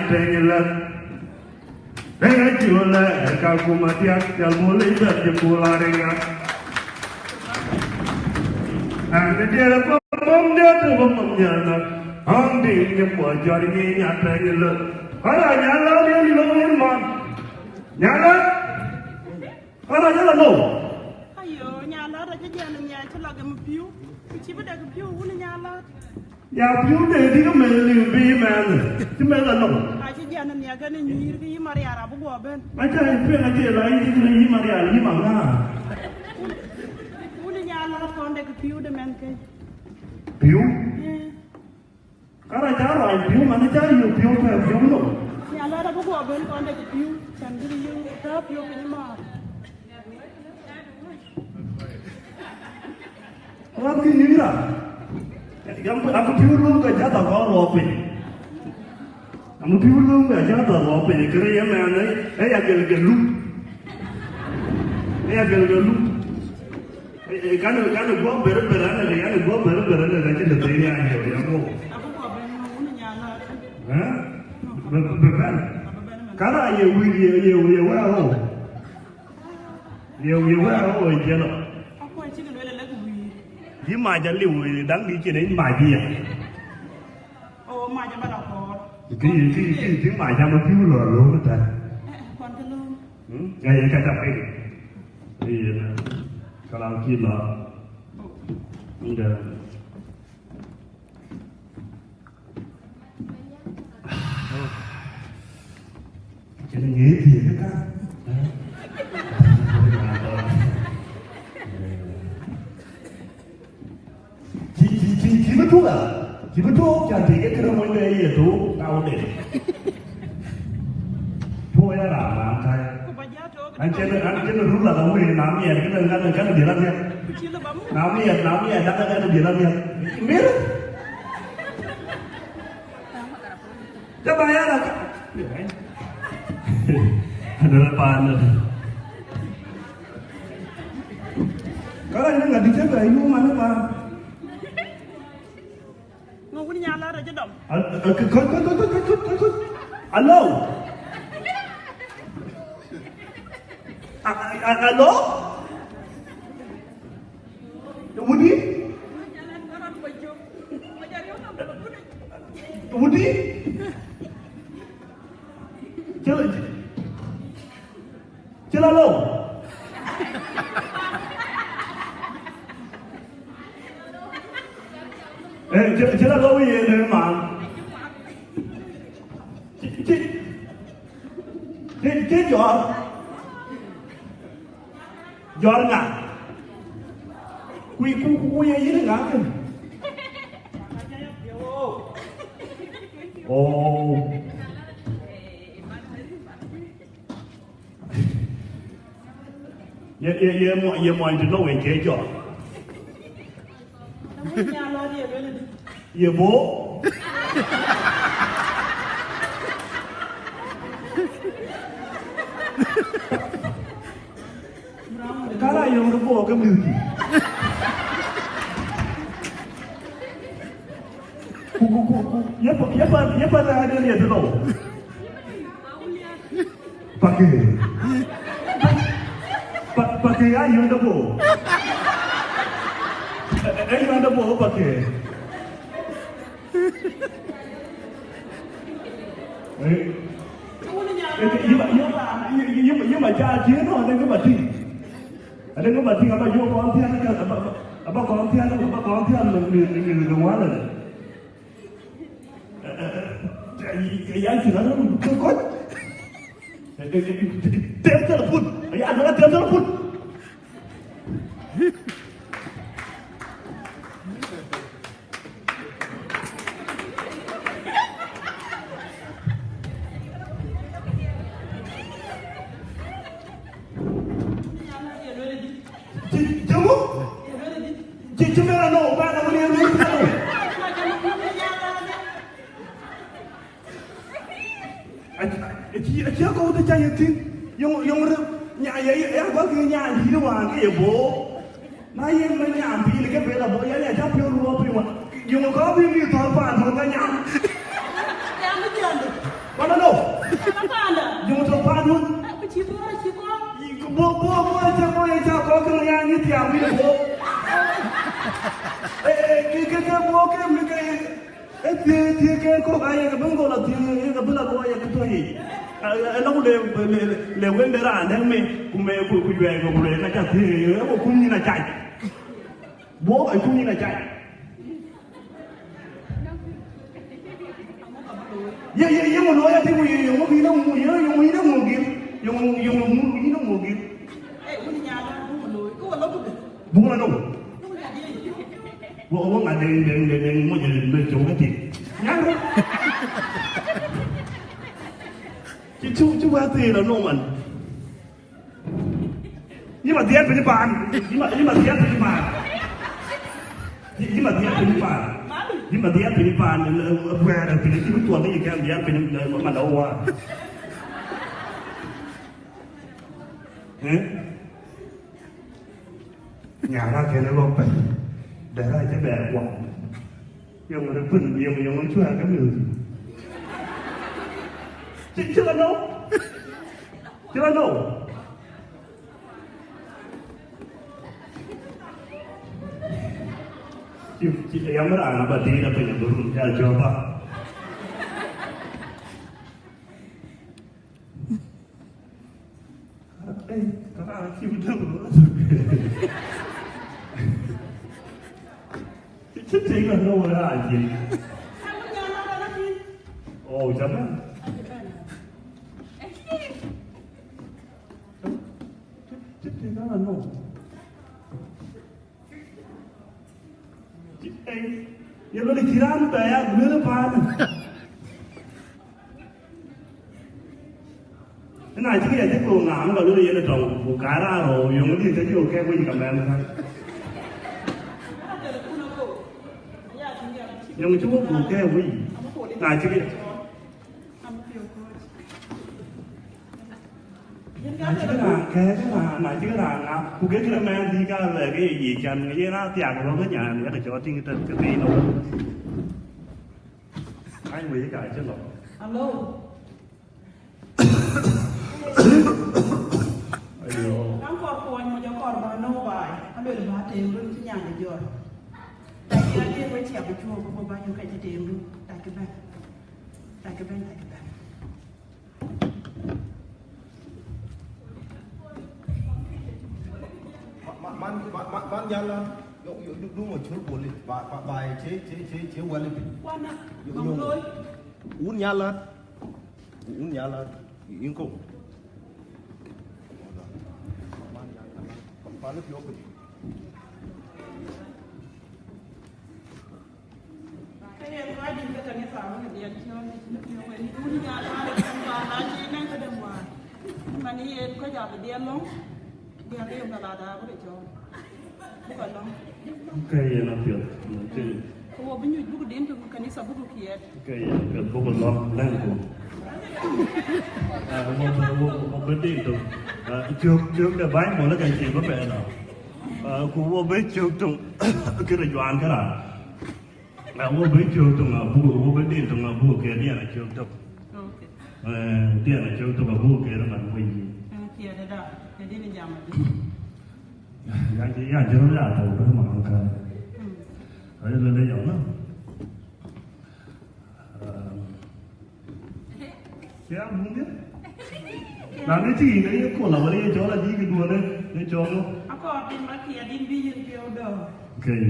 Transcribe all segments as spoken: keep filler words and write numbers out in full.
Tɛ̈ny lät. Rɛ̈ŋ acï ɣöt lɛ̈ɛ̈r ka kum adiäk, jal bol ë bɛ̈t jë kul ariŋa. An, ë diɛɛr ë bɔ̈ mɔm diɛɛr ë bɔ̈ mɔm nhial nɔ̈k. Ɣɔn diŋ nyë kuɔ jɔt nyic nya tɛ̈ny lät. Kɔc raan nya lät yen looi man. Nya lät. Kɔc raan nya lät nou. Ayo, nya lät acï jiɛn nhial cï lak ë piu. Ku cï bï dek piu wun nya lät. Ya piu de dï ke meth liu bï mɛnh, cï meth anɔm. Acï jiɛn nhial kën ë nyïïr ke yï Marial abï guɔ bɛ̈n. Aca piŋ acie la yï dï yï Marial yï maŋa. Wun ë nya lät kɔn dek piu de mɛnh ke. Piu? Eh. Kara ca ruany piu man ca yï piu pɛ̈ɛ̈r piu nɔm. Nya lät abï guɔ bɛ̈n kɔn dek piu, can bï yï tääu piu piny maar. Ɣɔn kë yïn raan. Yam, yam piu lum ke jat akɔn ruɔk piny. Yam piu lum ke jat akɔn ruɔk piny. Kërë ye mɛn, eh, eh, ya gel gel lum. Eh, ya gel gel lum. Eh, eh, kan, kan guɔ ber ber, an, eh, kan guɔ ber ber, an, eh, kan cï lë thëëi ya, ya, ya, mo. Eh? Be, be, be. Kan a ye wic, ye, ye, ye wɛ̈ɛ̈r ɣöö. Ye, ye wɛ̈ɛ̈r ɣöö jiël ɔ. Akuɔ̈c cï ke lueel ë lek wïïr. Yï mac aliu, daŋ dï cïn ë mac ya. Oo, mac aba lɔ kɔɔr. Kï, kï, kï, kï mac ama piu lɔ lööm ëtɛ̈n. Eh, eh, kuan ke lööm. Hmm? Ya, ye ka ca piny. Ye, kalam kï lɔ. Nde. Cïn ŋic thiëëk ë ka. Cï, cï, cï, cï bï tuk a, cï bï tuk, can tëëk ë kënë mony de ye tuk, ka wun de. Tuɔɔc ya raan, raan kai. An cïn, an cïn rul la ka wëë, na miɛt, kënë, kënë, kënë diël amiɛt. Na miɛt, na miɛt, dak, kënë diël amiɛt. Mir. Jaba ya la ka. Ada la pan. Kara ni ŋa di jaba yu mana ma. Ŋö wun nya la rɔ jidom. Al-, al-, kut, kut, kut. Alo. A, a, a, alo. Wudi? Wudi? Cï la, cï la lou. Eh, cï, cï la lou yen, eh, man. Cï, cï, cï, cï jɔt. Jɔt ŋa? Ku, ku, ku, ku ye yïn ŋa kën? Oh. Ye, ye, ye mɔ-, ye mɔny të lɔ wec ke jɔt. Ye bɔ̈. Kara yɔŋ de bɔ̈ ke mïth. Ku, ku, ku, ku, ye pa, ye pa, ye pa na de ye de lɔ. Pakë. Pa, pakë ya yɔŋ de bɔ̈. Eh, eh, yɔŋ de bɔ̈ pakë. Eh. Eh, yï ma, yï ma, yï, yï, yï ma, yï ma ca jiëën nɔn, adekë ba tïŋ. Adekë ba tïŋ, aba yök kɔn thiän, aba, aba, aba kɔn thiän, aba kɔn thiän në, në, në, në, në wälä. Eh, eh, eh, ya cïn arëm kɔc. Eh, eh, eh, tem telepon. Ya, na tem telepon. Cï, cï ŋö? Cï, cï mɛn anɔŋ, ba na wën ye lueel. Acie, acie kɔ̈u të ca ye thïn, yöŋ, yöŋ rë, nya, ya, ya, ya gɔl kë nya dït wään ke ye bɔ̈. Na yen ma nyam piny ke bɛ̈n abɔ̈, ya, ya ca piɔ̈u ruɔɔk piny wään. Yöŋ kɔ̈u bï mïth thɔ̈l paan thɔ̈l ka nyam. Nyam ë thiëndë. Wala no, Ku cï bɔ̈, cï bɔ̈. Bɔ̈, bɔ̈, bɔ̈, cï bɔ̈, ye cä kɔ̈k kë ya ni thiaak wïc bɔ̈. Eh, eh, ke, ke, ke bɔ̈ ke mi ke, eh, thiëëk, thiëëk ke kɔ̈k aye ke bï gɔl a thiëëk, ye ke bï la luɔi ye ke tɔ̈ yic. Eh, eh, lɔku le, le, le, le wënde raan dɛ̈ŋ me, ku me, ku, ku juɛɛi, ku, ku le ka ca thiëëk, eh, ku kum nyin acac. Bɔ̈, eh, kum nyin acac. Ye, ye, ye ŋö looi ati ku ye, ye ŋö bï na ŋu, ye, ye ŋö yïn a ŋö gir, ye ŋö, ye ŋö ŋu yïn a ŋö gir. Eh, wun nyala, wun looi, ko wala ku de. Buk na no. Wo, wo ŋa deng, deng, deng, deng, mo jele me chong ati. Nyang ro. Ci, ci, ci wa te la no man. Yï ma dhiɛɛr piny paan, yï ma, yï ma dhiɛɛr piny paan. Yï, yï ma dhiɛɛr piny paan. Yï ma dhiɛɛr piny paan, eh, eh, buɛɛr piny, cï bï tuɔɔk ke yï kɛn dhiɛɛr piny, eh, man da wä. Eh? Nyara kɛn ë lɔk pɛ̈i, dɛ̈t rac cï bɛɛr kuɔm. Yöŋ röt piny, yöŋ, yöŋ cuɛ̈ɛ̈r ke mïth. Cï, cï la nɔ̈k. Cï la nɔ̈k. Cï, cï, yam raan aba tiit apiny abï run jal cɔ̈k bä. Ei, ka raan cï bï döŋ. Cï, cï tëëk la nɔ̈k wala raan cï. Oh, cä bɛ̈n. Cï, cï tëëk la nɔ̈k. Ei, ye lɔ de cï raan bɛ ya guël paan. Ëna cï ya cï ko ŋaam ka lɔ de yen tɔŋ, ku ka raan rou, yöŋ dï ke jɔ kɛ̈k wec ka mɛn ka. Yöŋ cï wo ku kɛ̈k wec. Na cï ke Na cï raan kɛ̈ɛ̈k, na, na cï raan ŋa, ku ke kërë mɛɛn dhïc ka lɛ̈k ë yic can, yen a thiak rɔ̈k ë nyan, yen acɔl tïŋ tɛ̈th ke piny nɔm. Any wëi ka cï lɔ. Alo. Ayo. Kan kɔr kuɔny moc akɔr ba nɔ̈k baai, aluel ba teem run cï nyan ë jɔt. Tɛ̈ cï adï wek ciɛk bï cuɔ̈ɔ̈k bï bä yök ka cï teem run, tɛ̈ cï bɛ̈n. Tɛ̈ cï bɛ̈n, tɛ̈ cï bɛ̈n. Ma-, ma-, man, ma-, ma-, man nyala, yo, yo, du, du mo chul boli, ba, ba, ba, che, che, che, che wali bi. Wana, yo, yo. Wun nyala, wun nyala, inko. Man nyala, pale pio ko. Ke yen kɔc dït ke kanitha wën ë diɛt cɔl, në piɔ̈u wën, wun nyan wään ë cam bä na cï nɛ̈ŋ këdäŋ wään. Man yen kɔc abï diɛt lɔ̈ŋ, diɛt ë yom ka la daak wën ë cɔl. Buk alɔ̈ŋ. Ke yen apiɛth, në tïŋ. Ke wo bï nyuc buk din tök kanitha buk kiɛɛt. Ke yen apiɛth buk alɔ̈ŋ, lɛ̈ŋku. Ah, wo bï, wo, wo bï din tök. Ah, cök, cök de bäny mɔ̈l ë ka cï bï bɛ̈n nɔm. Ah, ku wo bï cök tök, këde juan kërac. Na wo bï cök töŋ abuk, wo bï dil töŋ abuk ke diɛn acök tök. Okay. Eh, diɛn acök tök abuk ke rëman wei. Eh, kiɛɛt ëda, ke dil jam adï. Ya, ya, ya, jërë ya tɔ̈u bï man ka. Hmm. Aye lëde yɔŋ na. Um, ya, mungkin. Na ni ti ne ye kola wala ye cɔl adï ki duɔne, ye cɔl. Akɔɔr piny ba kiɛɛt din bï yïn piɔ̈u dɔ̈ɔ̈r. Okay.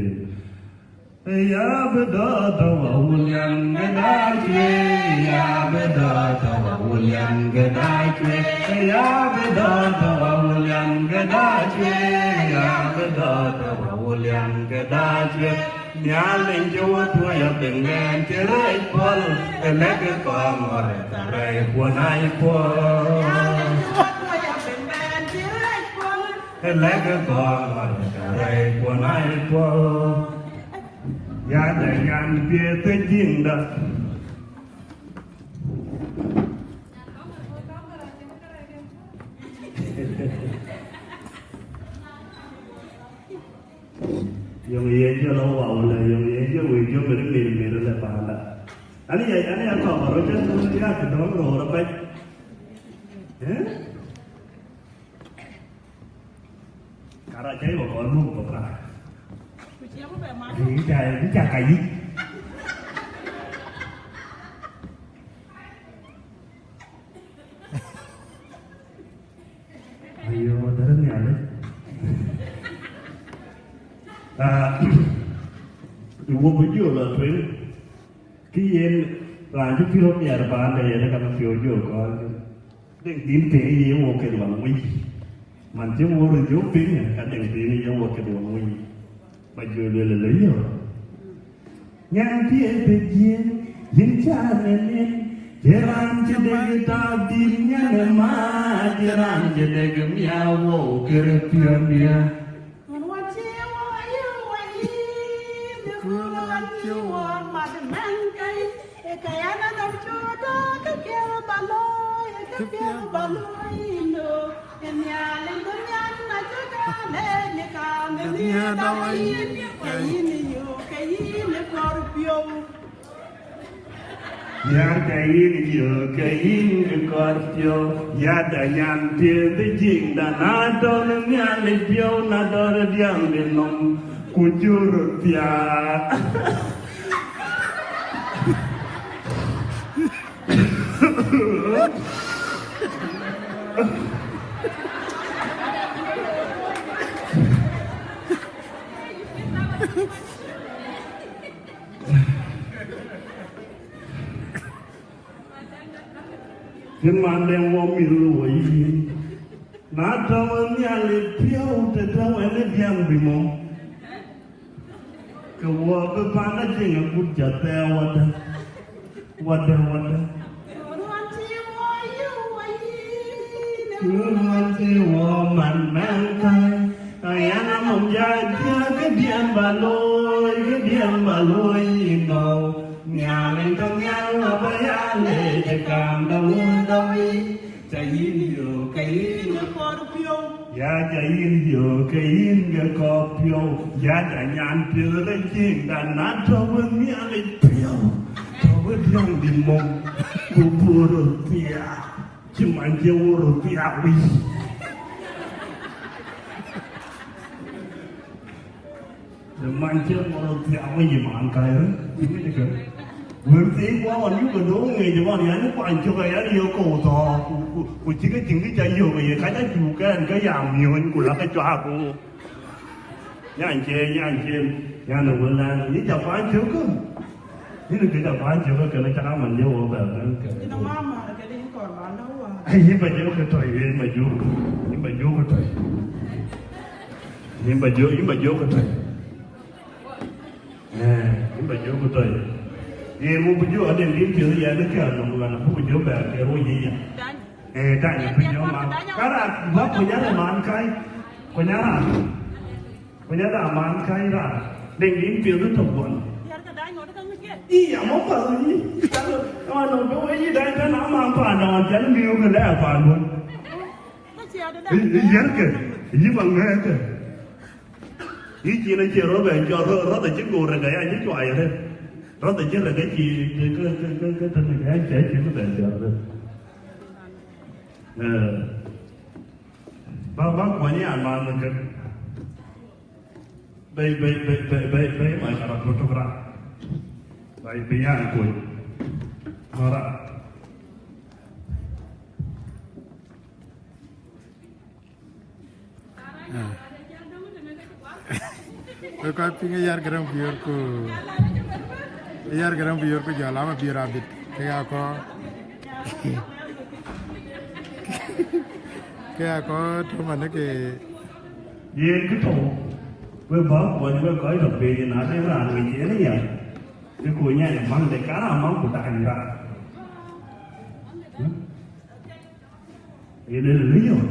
Ya bï dɔ̈ɔ̈r tɔ̈u awulian ke daa cuëëc, ya bï dɔ̈ɔ̈r tɔ̈u awulian ke daa cuëëc, ya bï dɔ̈ɔ̈r tɔ̈u awulian ke daa cuëëc, ya bï dɔ̈ɔ̈r tɔ̈u awulian ke daa cuëëc. Nhialic cï wo tuɔɔc apiŋ dɛn cï rɛɛc puɔl, ë lɛ̈k kɔɔr ŋɔ̈r ë ka rɛɛc kuɔn aa puɔl. Ë lɛ̈k kɔɔr ŋɔ̈r ë ka rɛɛc kuɔn aa puɔl. Ya dɛ nyan piɛth ë jiŋda. Yöŋ yen jɔ lɔ wau lɛ, yöŋ yen jɔ wëi jɔ meri meri meri lɛ paanda. Ani ya, ani ya kɔɔr rɔ jɔ ya kë dɔm rɔ rɔ pɛc. Eh? Kara cai wa kɔn muk bä pra. Ku cie ku bɛ ma. Ni ca, ni ca ka yi. Ayo, dara ni ale. Ah, iwo bu jio la twen. Ki yen raan cï piɔ̈u miɛt paande yen ka piɔ̈u jio kɔn. Deŋ dhil tëë ye wo ke luaŋ wei. Man cï wo röt jɔ piny, ka deŋ dhil ye wo ke luaŋ wei. Ba jɔ lueel ëlë yö. Nyan piɛth ë jiëën, yïn cä nɛn yen. Cï raan cï dek tap dhil nyan ë ma, cï raan cï dek miäk wo kërë piɔ̈ndiɛ̈. Ŋun wä cï wä yï wä yï, në ŋun wä cï wä mat mɛn kɛi. Ë ka yɛn anɔm cuɔt, ke piɛth ba looi, ke piɛth ba looi, yïn do. Ë Nhialic du nhial na cï ka lɛc në kaam ë nhiëër dau yïn, ke yïn yök, ke yïn ë kɔr piɔ̈u. Nhiar ke yïn yök, ke yïn ë kɔr piɔ̈u. Yada nyan piɛth ë jiŋda, na dɔr Nhialic piɔ̈u, na dɔr diäŋ de nɔm, ku jur piath. Cïn man dɛ̈ wɔ mïth wɔ yïn. Na tɔ̈u ë Nhialic piɔ̈u, të tɔ̈u ënë diäŋ bï mɔ̈u. Ke wɔ bï panda tïŋ akut ca thɛɛr wadä, wadä, wadä. Ruɔn cï wɔ yï wɔ yïn, ruɔn cï wɔ man mɛn käi. Ayana mum ja ja ke diɛn ba looi, ke diɛn ba looi yïn nɔu. Nhialic tɔ̈ nhial abä ya lec ë kaam da wun da wic. Ca yïn yök ke yïn ke kɔr piɔ̈u. Ya ca yïn yök ke yïn ke kɔr piɔ̈u. Ya da nyan piɔ̈u rɛc jiŋ da na tɔ̈u ë Nhialic piɔ̈u. Tɔ̈u ë diäŋ dït mɔ̈u. Ku buru thiaak. Cï man cï wor thiaak wic. Ë man cï wor thiaak wic ë man kairë. Wën thii guɔ ɣɔn yuk ë dhoŋ ŋic ɣɔn, yɛn kuany cök, yɛn yök kɔ̈u thɔɔk, ku, ku, ku cï ke cïŋ kë ca yök, ye ka ca cuk kɛn ke ya miööny, ku la ke cuaak ku. Nyan cie, nyan cie, nyan ë wël nɛn, yï ca kuany cök kë. Yïn kë ca kuany cök kë, kënë cak aman ye wɔ bɛ̈ɛ̈r bɛ̈n kë. Yïn ë mama, këdï yïn kɔɔr ba lɔ wä. Ai, yïn ba jɔ kë tɔ̈i, yïn ba jɔ, yïn ba jɔ kë tɔ̈i. Yïn ba jɔ, yïn ba jɔ kë tɔ̈i. Eh, yïn ba jɔ kë tɔ̈i. Yïn wɔ bï jɔ adɛn yïn piɔ̈ɔ̈th yɛn kë anɔm ɣɛn, abuk jɔ bɛ̈ɛ̈r kë röt yï ya. Eh, tany, piny jɔ man. Kara, ba ku nyarë man kai. Ku nyarë. Ku nyarë man kai ra. Deŋ din piɛth tök guɔn. Iya, mo pa ni. Kalo, no, no, do we yi dai tan ama pa na wan jan mi u le pa no. Yerke, yi ma ngeke. Yi ci na ci ro be jo ro ro da ci go re ga ya ci to ayere. Ro da ci re ga ci ke ke ke ke ke ke ya ci ci be jo re. Eh. Ba, ba kuɔny an man në kë. Bei, bei, bei, bei, bei, bei, mai kara protokra. Bei, bei yan kuɔny. Kara. Ah. Wek kɔc piŋ ë Yar Garaŋ Biöör ku, ë Yar Garaŋ Biöör ku jɔl ama Biöör abit. Ke ya kɔn, ke ya kɔn tɔ̈ manë ke. Yen kë tɔ̈u, we bä kuɔny we kɔc tɔ̈ piny, na de raan wec yen ya. Ke ku nyan maŋ de, ka raan maŋ ku dak ni raan. Hmm? Yen ë lë yɔ̈ɔ̈k.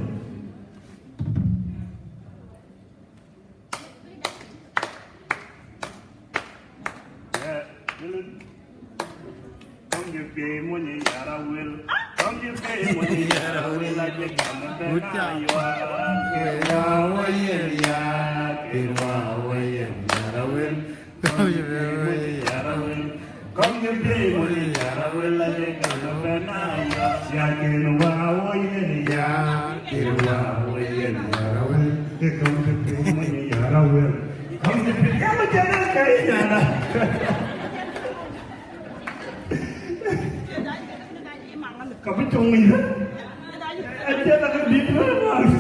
Ya ken wa wo yen ya, ken wa wo yen ya ra wen. E kam de pe mo ni ya ra wen. Kam de pe ya mo jana kai ya ra. Ka bi tong ni. A jana ka bi tong ni.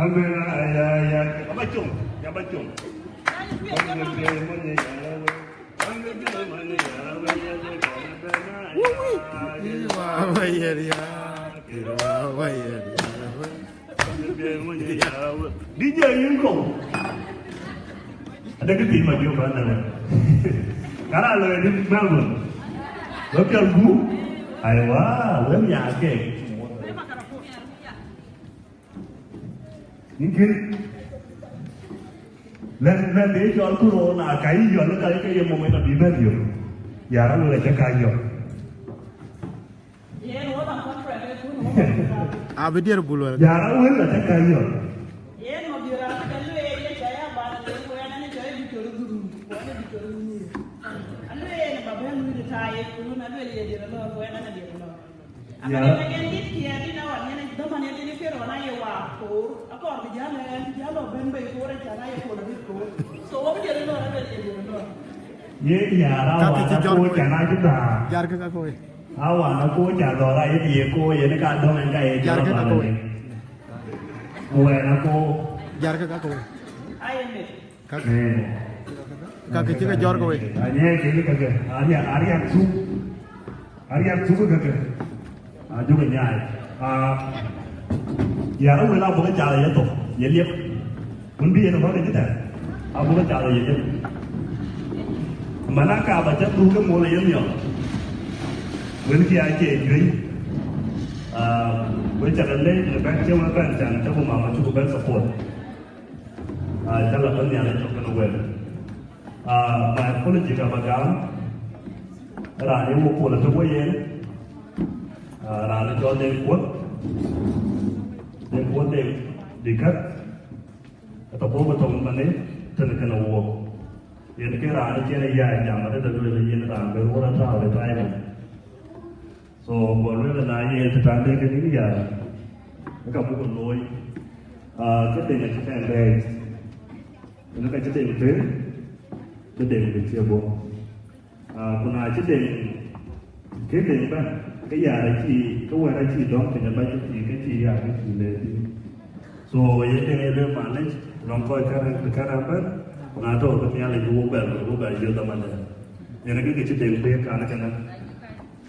Amen. Ya, ya, ya ba tong, ya ba tong. Kam de pe mo ni ya ra wen. D J Yinko. Ada ke tim adio bana. Kara lo di Melbourne. Lo pial gu. Aiwa, wem ya ke. Yïn kën, lɛ̈k, lɛ̈k de cɔl ku rou na ka yï yɔl, ka yï ke ye moment abï bɛ̈n yök. Ya rɔt wek acä ka yɔl. Abï diɛɛr bul wɛl. Ya rɔt wek acä ka yɔl. Ama ne gen dit kiɛɛt in awan yen dhamane din kero na ye wa koor, akɔr bi jal ɛn, jal ɔ ben bei koor, acan aye kol rit koor. So, wo bi jal lɔ, abel ye jal lɔ. Ye diaar. Ka ke awan ci jɔr akoo, koor, can acï dhaar. Jar ke ka koo. Awan akoo ca dhɔr aye ye koo, yen ka dɔŋ ɛn ka ye jar ke ka koo. Ku wɛn akoo. Jar ke ka koo. Aye mit. Ka, mm, ka ke cï ke jɔr ke wei. Anyɛ ke ke ke. Aria, aria tu. Aria tu ke ke. A jɔ ke nyaai. A, ya rɔt wek abuk ke cath ye thok, ye liep. Wën bï yen ɣɔn ë cï tɛ̈n, abuk ke cath ye liep. Mana ka ba cä dhuk ke mol ye miɔl. Wën kï acie juëc. A, wek cä ke leec në bɛ̈n cï wek bɛ̈n can cä ku mama cuk bɛ̈n support. Ah, cä la bɛ̈n Nhialic cök kenë wek. Ah, my apology ka ba gam. Raan ë wok pol atök wei yen. Ah, raan ë cɔl Deŋ Kuɔth. Deŋ Kuɔth Deŋ Dikät. Ë tɔ bɔ̈ bï tɔŋ manë tënë kenë wok. Yen ke raan ë cïn ë yai jam adï, lueel yen raan bï ruɔt atääu retirement. So, go lueel na ye të tande ke nïn ya, ka buk looi, ah, ke Deŋ acï bɛ̈n bɛ̈ɛ̈i, ënë ka cï Deŋ tëër, ke Deŋ bï cie bɔ̈. Ah, ku na cï Deŋ, ke Deŋ bɛ̈n, ke ya acï, ke wɛ̈t acï dɔm piny abac ke cï, ke cï ya, ke cï le piny. So, ye Deŋ ye lueel malec, lɔŋ kɔc kärɛc, kärɛc bɛ̈n, ku na tɔ̈ ke Nhialic, ke wo bɛ̈n, wo bɛ̈n yöth amande. Yen ke ke cï Deŋ bɛ̈n kan kënë.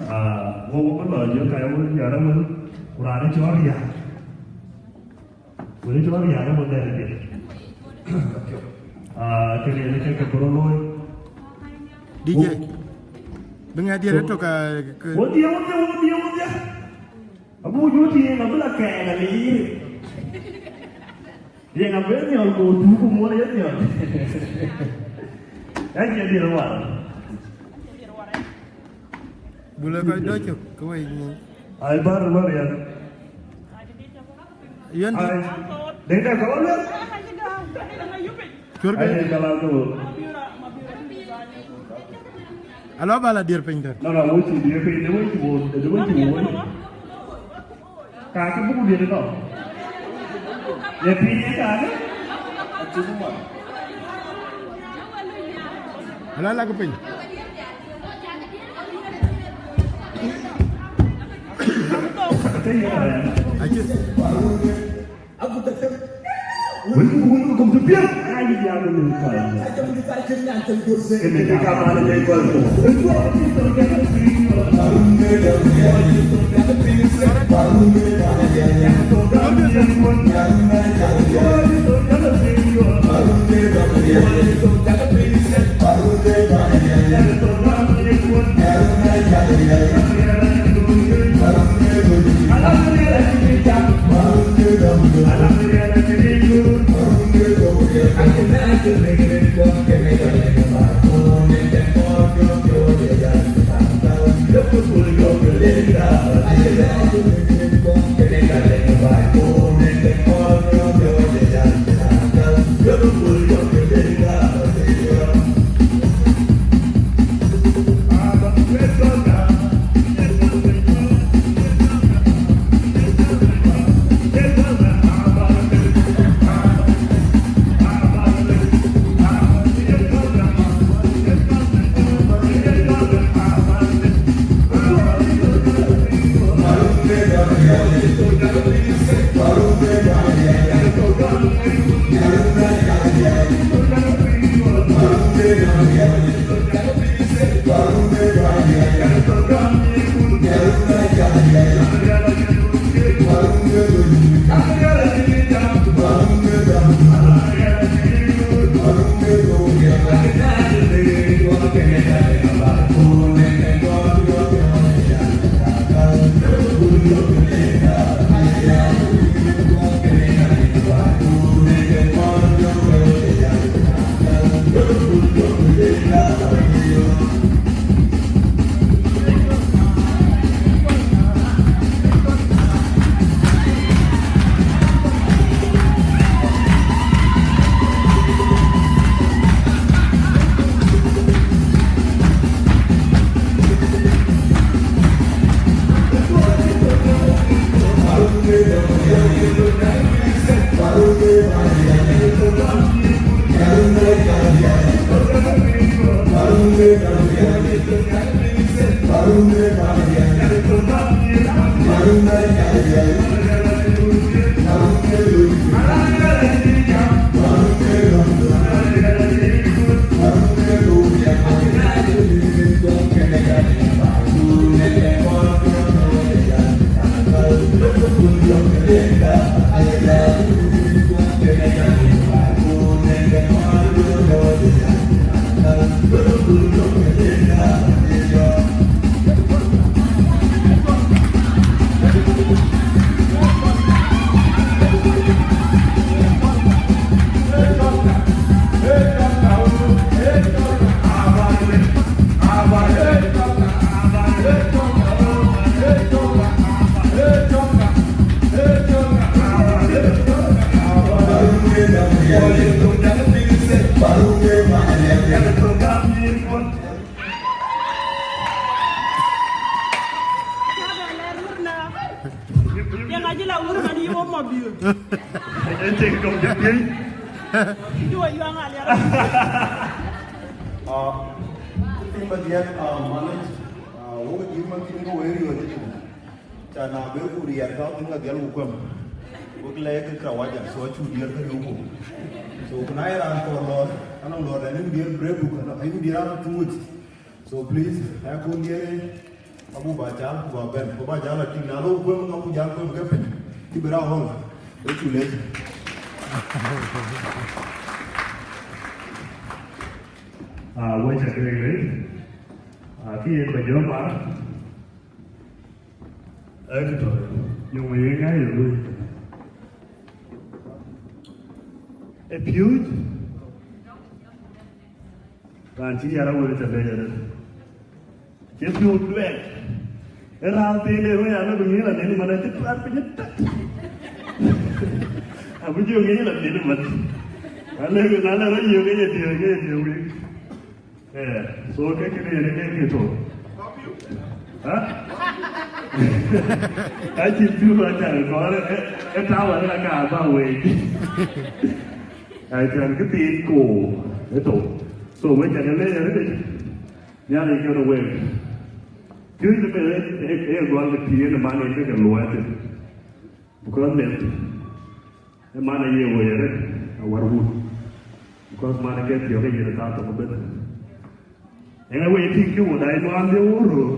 Ah, wo, wo bï lɔ yök ka ye wël yär awël, ku raan ë cɔl Riäk. Wël ë cɔl Riäk ë wël dɛ̈t ë piɛth. Ah, kënë yen ke ke bï rɔt looi. D J, wo, bï ŋɛ̈t diɛt wo, ëtök, ah, ke wo dhië, wo dhië, wo dhië, wo dhië. Abuk jɔ tïŋ abï la kɛɛk aliir. Yen abï nhiɔl ku tuuk ku muɔl ye nhiɔl. Ë cie dhiël war. Bul ë kɔc dɔc cök ke wei nyin. Ai bär lɔ riɛl. Yen ai. Dek dek kɔn lɔ. Cuɔr ke. Ai dek kala ko. Alɔ ba la dier piny tɛ̈n. Na na wo cï dier piny, de wo cï wo, de wo cï wo. Ka ke buk dier tɔ. Ye piny ye ka ke. Ala la ke piny. Aci. Wël ku wël ku kom të piɛth. Ai ya, wël ku kɔc. Kene ka ba le kɔc ku. Piɛŋ acï la wur man yï wok mɔ biööc. Ëcï kɔm cï piëc. Cï wɔ yuaŋ aliɛr. Ah, piny ba diɛt, ah, manage, ah, wok dït man thïn ke wëër yööc ëtïn. Ca na bë ku riɛɛr ka thïn ka dhiɛl ku kuɛm. Wok lɛɛk ke kawaja, so acuk diɛɛr ke riëëu ku. So ku na ye raan kɔɔr lɔɔr, anɔŋ lɔɔr dɛn ayï ku diɛɛr break book, ayï ku diɛɛr raan tuut. So please, ë kun diɛɛr, abu ba jal, ku ba bɛ̈n, ku ba jal a tïŋ, na lɔ kuem, abu jal kuem ke piny, cï bï raan ɣɔ̈l, ë cu lec. Ah, wek ca ke lec. Ah, kë yen ba jɔ mar. Ë kë tɔ̈, yöŋ ë yen ŋa ye luui. Ë piööc. Raan cï yar awël ca lec arëët. Cï piööc duɛɛk. Ë raan thëënë röt ya lɔ bï ŋic la nïn man acï tuaar piny ëtök. Abï jɔ ŋic la nïn man. Na lëk, na lëk rɔt yök ke ye diëër, ke ye diëër wïïk. Eh, so ke kënë yen ke kë tɔ̈. Ha? Acïn piööc acan kɔɔr, eh, eh, tääu arëët aka ba wei. Acan kë thiin koor ëtök. So wek ca ke lec arëët. Nhialic kën wek. Piööc de bɛ̈n ë, ë, ë gɔl ke tïï yen man yen ke ke luɔi thïn. Because meth, ë man aye woi arëët awär wun. Because man ë ke thiɔ̈k ë yen ë thaa thok ëbɛ̈n. Ëŋa wei tïŋ kë wun dai nuan de wun röör.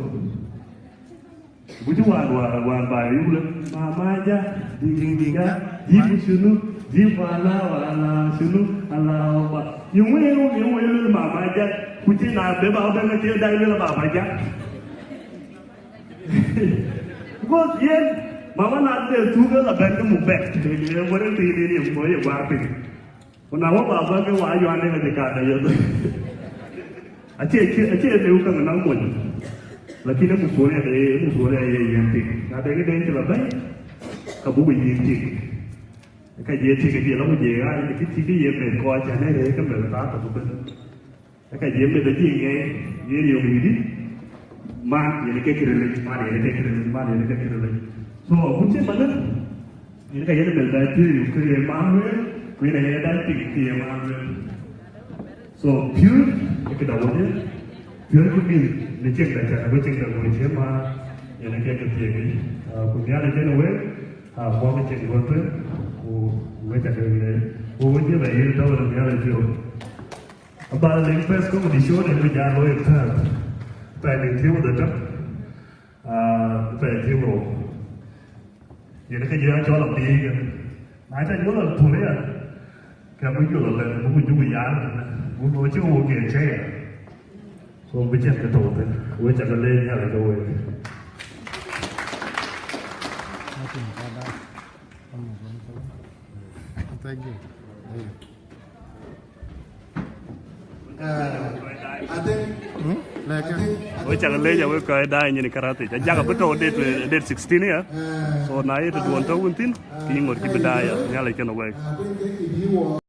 Guci wan, wan, wan ba yuk lë, mama ja, ding, ding, ja, jibu shunu, jibu ala, ala, shunu, ala, ba. Yung wei, yung wei, yung wei, mama ja, ku cï na bë ba bë ke dai lë baba ja. Because yen, mama na de tu ke la bɛ̈n ke muk bɛ̈k, le, le, wore ti ni ni mo ye gua piny. Ku na wä baba ke wa yuan de ke ka da yedhë. Acie, acie, acie lëu käŋ na mony. Lakini masulia de, masulia ye yen tik. Na de ke den cï la bɛ̈i, ka buk yen tik. Ka je tik, je la ku je ɣaac, ke tik ye meth kɔc ca ne rëër ke meth thaa tök ëbɛ̈n. Ka je meth ajï ŋeec, yen yök yïdï, man yen ke kërë lec, man yen ke kërë lec, man yen ke kërë lec. So, ku cï manë, yen ka yen meth da thiëëc yök ke ye man lueel, ku yen aye da tik ke ye man lueel. So, piööc ë këda wodhie, piööc ku mïth në cieŋda cän, ago cieŋda goi cie man, yen ke ke thiëëc yic. Ah, ku Nhialic yen wek, ah, kuɔm ë cieŋ guɔ̈th thïn, ku wek ca ke lec, ku wek jël aye tɔ̈u në Nhialic piɔ̈u. Abä lëŋ best comedy show de bï jal looi ë Perth. Pɛɛi nïn thiëër ku dhätök, ah, pɛɛi thiëër ku rou. Yen ke jɔ ya cɔl abï ke. Na ca jɔ la pur ya, ke bï jɔ la lɛ̈k, bï ku juku yar, bï ku cï wok yen cë ya. So bï cïn ke tɔ̈u thïn. Wek ca ke leec Nhialic ke wek. Thank you. Uh, I think, hmm? I think, I think, wek ca ke leec, wek kɔc daai nyin karathi. Ajak abï tɔ̈u date, date sixteen ya. Uh, so na ye tëduɔ̈n tɔ̈u wën thïn, uh, kï ŋot cï bï daai ya. Nhialic kën wek. I think if you want